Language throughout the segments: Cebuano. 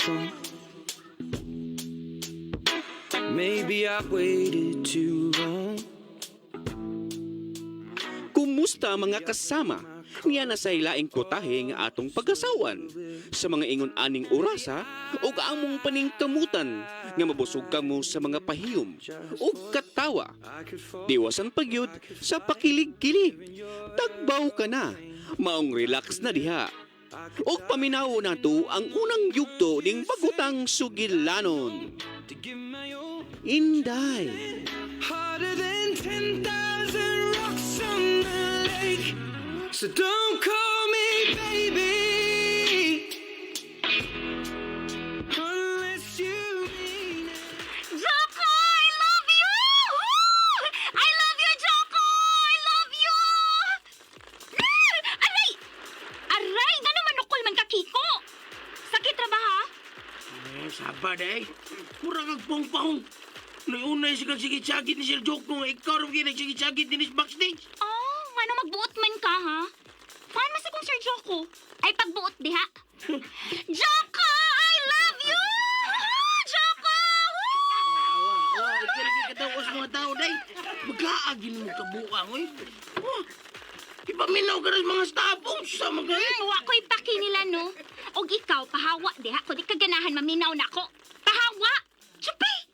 strong. Maybe I waited too long. Kumusta, mga kasama? Niya na sa ilaing kutahe nga atong pagasawan. Sa mga ingon aning orasa ug among paningkamutan nga mabusog kamo sa mga pahiyom ug katawa. Diwasan pagyud sa pakilig-kilig. Tagbaw ka na, maong relax na diha. Ug paminaw nato ang unang yugto ning bagutang sugilanon. Inday. Harder than 10,000 rocks on the lake. So don't call me baby unless you mean it. Joko, I love you! I love you, Joko! I love you! Ah! Aray! Aray! Nga naman nukol man ka, Kiko! Sakit ra ba, ha? Eh, saba day. Mura kag pong-pong. Naiunay si kag sigit-sagit ni Sir Joko nga ikaw rin kayo nagsigit-sagit din is backstage. Oh, nga magbuot man ka, ha? Paano man sa kong Sir Joko? Ay, pagbuot diha. Joko! I love you! Joko! Awa, awa, ikaw rin katawas mga tao day. Magkaagin mo kabuang, oy. Oh, ipaminaw ka rin mga staff, oh, sa mga eh. Wa ko'y paki nila, no? Og ikaw, pahawa diha. Kung di ka ganahan, maminaw na ako. Pahawa! Chupi!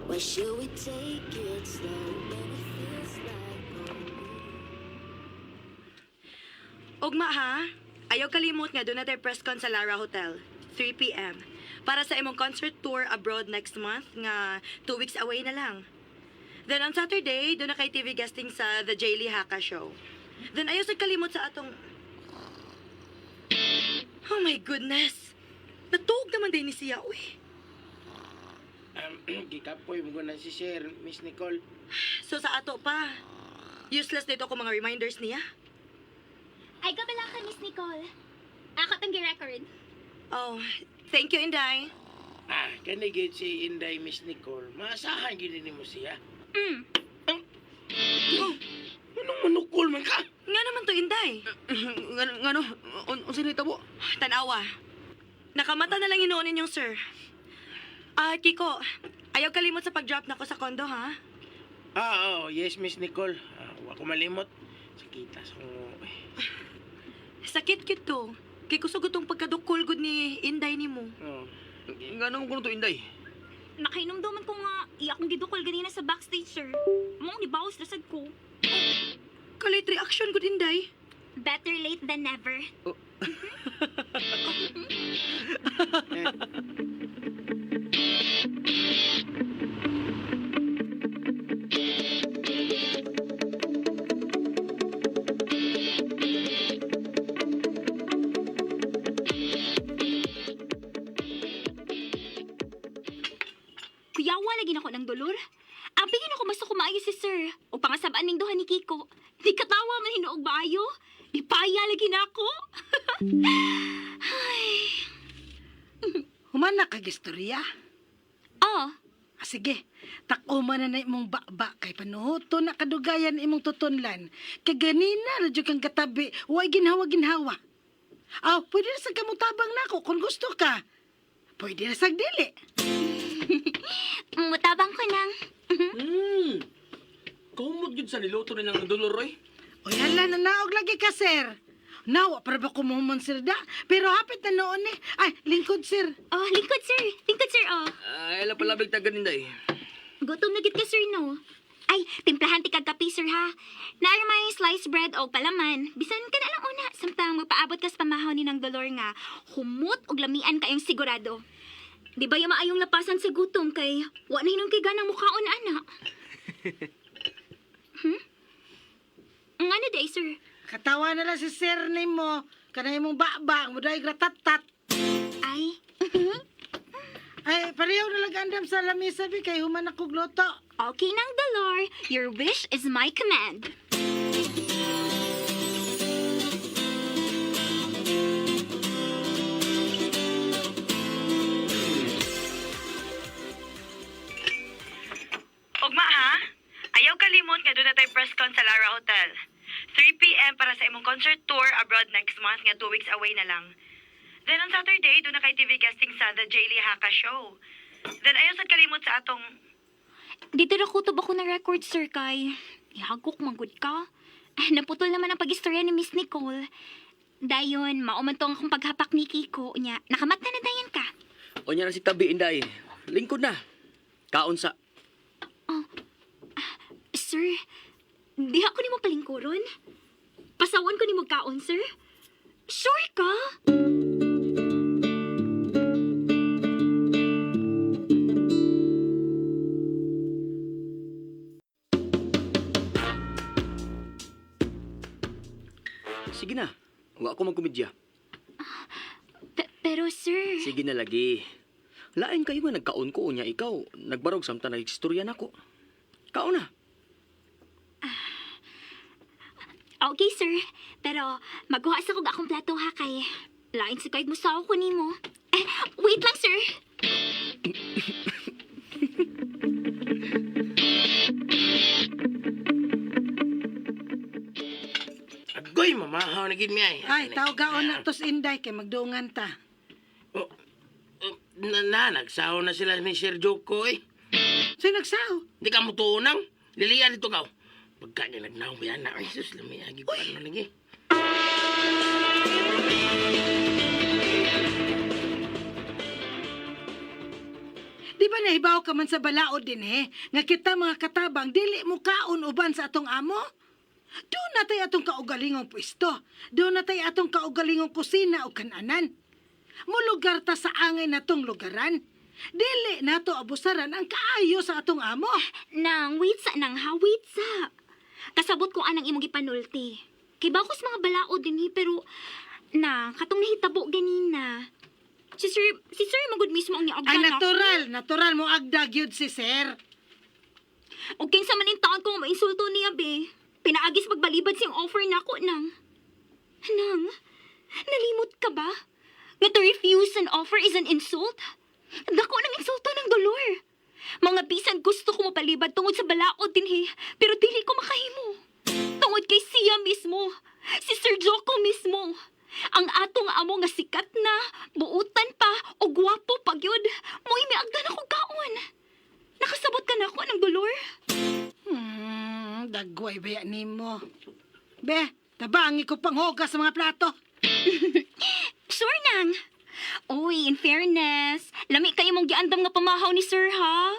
Why should we take it slow when it feels like Ugma ha, ayaw kalimot nga doon na press con sa Lara Hotel, 3 p.m. Para sa imong concert tour abroad next month nga 2 weeks away na lang. Then on Saturday, doon na kay TV guesting sa The Jaylee Haka Show. Then ayaw sa kalimot sa atong. Oh my goodness! Natuog naman din ni siya, uy. Gikapoy mo na si Sir, Miss Nicole. So sa ato pa, useless dito ko mga reminders niya. Ay, gabala ka, Miss Nicole. Ako tong gi-record. Oh, thank you, Inday. Ah, kani gyud si Inday, Miss Nicole. Maasahan gyud nimo siya. Oh, anong manukol man ka? Nga naman to, Inday. Ngano? Unsa ni tabo? Tanawa. Nakamata na lang hinuon ninyong sir. Ah, Kiko, ayaw kalimot sa pag-drop na ko sa condo, ha? Ah, oh, yes, Miss Nicole. Ah, wa ko malimot. Sakita sa kong. Sakit kit to. Kay kusog itong pagkadukol gud ni Inday nimo. Oh. Ngano mo kuno to, Inday? Nakainomduman ko nga, iya akong gidukol ganina sa backstage, sir. Mong nibawas lasad ko. Kalit reaction gud, Inday. Better late than never. Kuyawa lagi na ko ng dolor. Abi na ko basta kumaayo si sir. O pangasabaan ning duha ni Kiko. Di katawa man hinuog maayo. Di paya lagi na ako. Ay. Human na kagistorya. Oh, Ah, sige, takuma na na imong baba kay panuhuto na kadugayan imong tutunlan. Kay ganina na jud kang katabi, way ginhawa-ginhawa. Aw, pwede na sa kamutabang nako kung gusto ka. Pwede na sa dili. Mutabang ko nang. Kumot gyud sa niluto nilang dolor oy. Oy, hala, nanaog lagi ka, sir. Nawa, para ba kumuhumon, sir, da? Pero hapit na noon eh. Ay, lingkod, sir. Oh, lingkod sir. Lingkod sir, oh. Ay, ala palabig tagan, Inday. Gutom na gid ka, sir, no? Ay, timplahan ti kag kape, sir, ha? Naa may sliced bread o palaman. Bisan ka na lang una, samtang magpaabot kas pamahaw ni ng dolor nga humot og lamian kayong sigurado. Di ba yung maayong lapasan sa gutom kay wa na hinon kay ganang mukhaon ana? Ngano day, sir? Katawa na lang si sir nimo. Kana imong baba, mo dahil gratatat. Ay, Ay, pareho na lang andam sa lamisa, bi, kay human ako gluto. Okay nang dolor. Your wish is my command. Ugma ha, ayaw kalimot concert tour abroad next month nga 2 weeks away na lang. Then on Saturday, doon na kay TV guesting sa The Jaylee Haka Show. Then ayaw sad kalimot sa atong Dito ra kutob ako na record, sir, kay ihagok manggod ka. Ah, naputol naman ang pag-istorya ni Miss Nicole. Dayon, mao man to ang akong paghapak ni Kiko niya. Nakamata na dayon ka. Unya na si tabi, Inday. Lingkod na. Kaon sa. Sir, diha ko nimo palingkuron. Pasawan ko nimo kaon, sir. Sure ka? Sige na. Wa ako magkomedya. Pero sir, Sige na lagi. Lain kayo nga nagkaon ko unya ikaw. Nagbarog samtang nagstorya nako. Kaon na. Okay sir. Pero maghuha sa kog akong plato ha kay lain sa kahit musaw ko nimo. Eh, wait lang sir. Agoy, mamahaw na gid mi ay. Ay, tawgaon na tos Inday kay magduungan ta. Oh, oh, na, na, nagsaho na sila ni Sir Joko eh. Sa'yo nagsaho. Di ka mo tuunang. Lilian dito ka. Pagka niya nagnaong yan na. Ay, sus, lami, agi ko ano lagi. Di ba nahibaw ka man sa balaod din eh, nga kita mga katabang dili mo kaon uban sa atong amo? Doon na tay atong kaugalingong pwesto. Doon na tay atong kaugalingong kusina o kananan. Mulugar ta sa angay na tong lugaran. Dili nato abusaran ang kaayo sa atong amo. Nang, wait sa nang ha, wait sa. Kasabot ko anang imong gipanulti. Kay bakos mga balaod din hi, pero na katong nahitabo ganina. Si sir magud mismo ang niagda Ay na. natural, natural mo agdag yun si sir. O kinsa man in taon ko mainsulto niya be. Pinaagis pagbalibad siyang offer nako nang. Nang, nalimot ka ba? Nga to refuse an offer is an insult? Dako ng insulto ng dolor. Mga bisan gusto ko mapalibad tungod sa balaod din he, pero dili ko makahimo. Tungod kay siya mismo, si Sir Joko mismo. Ang atong amo nga sikat na, buutan pa, o gwapo pa gyud. Mo'y miagdan ako kaon. Nakasabot ka na ako ng dolor. Dagway ba yan nimo? Be, tabangi ko panghugas sa mga plato. Sure nang. Uy, in fairness, lami kayo mong giandam nga pamahaw ni sir, ha?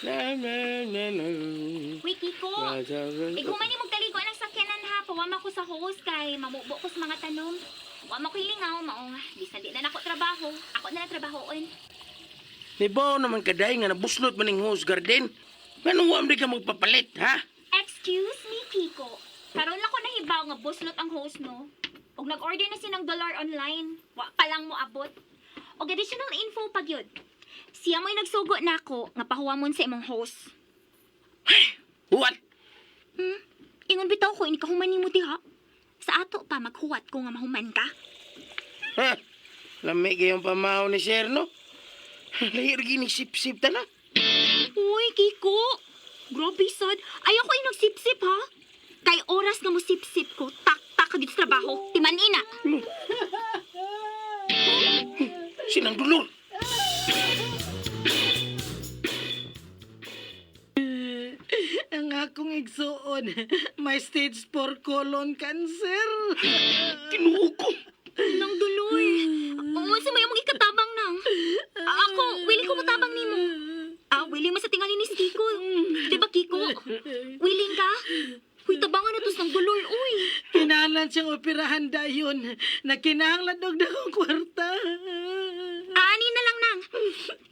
Na, na, na, na. Uy, Kiko. Iguman ni kaligo ang sakyanan ha. Pawama ko sa host kay mamubo ko sa mga tanom. Wa mo ko hilingaw, maong. Bisan di na nako trabaho. Ako na lang trabahoon. Nibaw naman kaday nga nabuslot man ning hose garden. Ngano wa man di ka magpapalit, ha? Excuse me, Kiko. Karon lang ko nahibaw nga buslot ang host no. Og nag-order na sinang dollar online. Wa pa lang mo abot. Og additional info pag yun. Siya mo'y nagsugo nako nga pahuwamon sa imong host. What? Ingon bitaw ko ini kahuman nimo diha. Sa ato pa maghuwat ko nga mahuman ka. Ha? Lami kayong pamahaw ni Sir, no? Lahir gini sip-sip ta na. Uy, Kiko. Grabe sad. Ayaw ko yung nagsipsip ha. Kay oras nga mo sipsip ko, tak-tak ka dito sa trabaho. Timan-ina. Sinang dulor. Ang akong igsuon, may stage 4 colon cancer. Tinuo ko. Nang duloy. Unsa may among ikatabang nang. Ako, willing ko motabang nimo. Ah, willing mo sa tingali ni Kiko. Di ba, Kiko? Willing ka? Huy, tabangan na to ng dulor, uy. Kinahanglan siyang operahan dayon. Na kinahanglan og dakong kwarta. Aani na lang nang.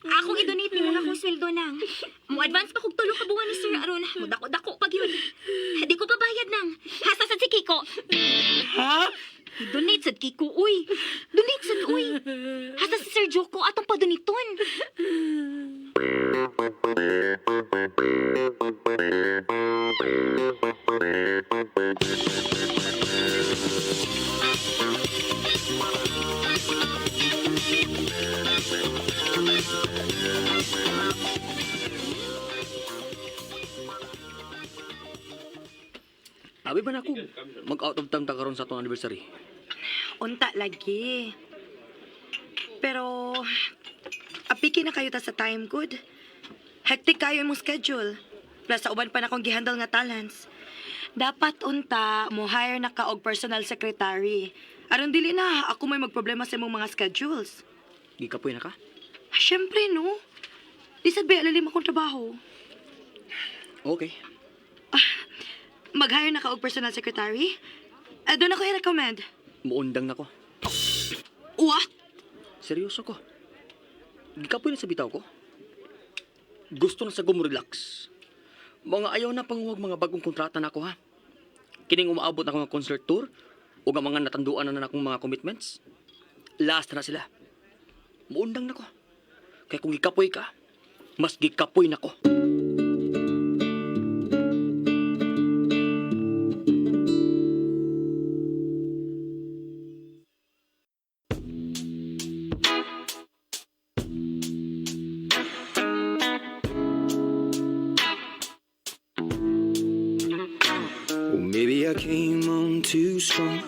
Akong i-donate nimo nga akong sweldo nang. Mo advance pa kog tulo ka buwan ni Sir aron mo dako-dako pag yun. Di ko pabayad nang. Hasta sad si Kiko. Ha? I-donate sad Kiko, uy. Donate sad, uy. Hasta si Sir Joko atong padoniton. Abi ba na ako mag-out of town ta karon sa atong anniversary? Unta lagi. Pero, apiki na kayo ta sa time, good. Hectic kayo imong schedule. Plus, sa uban pa na akong gihandle nga talents. Dapat unta, mo hire na ka og personal secretary. Aron dili na, ako may magproblema sa imong mga schedules. Gikapoy na ka? Ah, syempre, no? Di sad ba lalim akong trabaho? Okay. Mag-hire na ka og personal secretary? Ah, doon ako i-recommend. Muundang na ko. What? Seryoso ko. Gikapoy na sa bitaw ko. Gusto na sa gumrelax. Mga ayaw na panguwag mga bagong kontrata na ako ha. Kining umaabot na akong mga concert tour o ang mga natanduan na na akong mga commitments. Last na sila. Muundang na ko. Kaya kung gikapoy ka, mas gikapoy na ko. Well, maybe I came on too strong.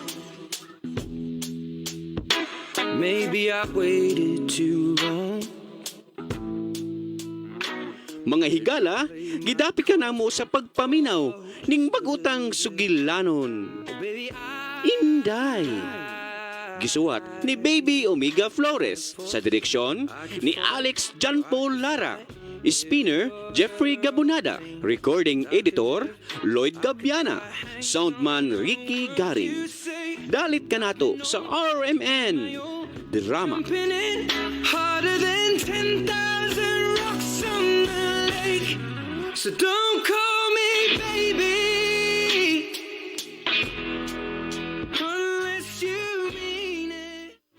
Maybe I waited too long. Mga higala, gidapit ka namo sa pagpaminaw ning bagutang sugilanon. Baby, I Inday. Gisuwat ni Baby Omega Flores sa direksyon ni Alex John Paul Lara. Spinner Jeffrey Gabunada, Recording Editor Lloyd Gabiana, Soundman Ricky Garin. Dalit kanato sa RMN Drama. jumping in harder than 10,000 rocks on the lake. So don't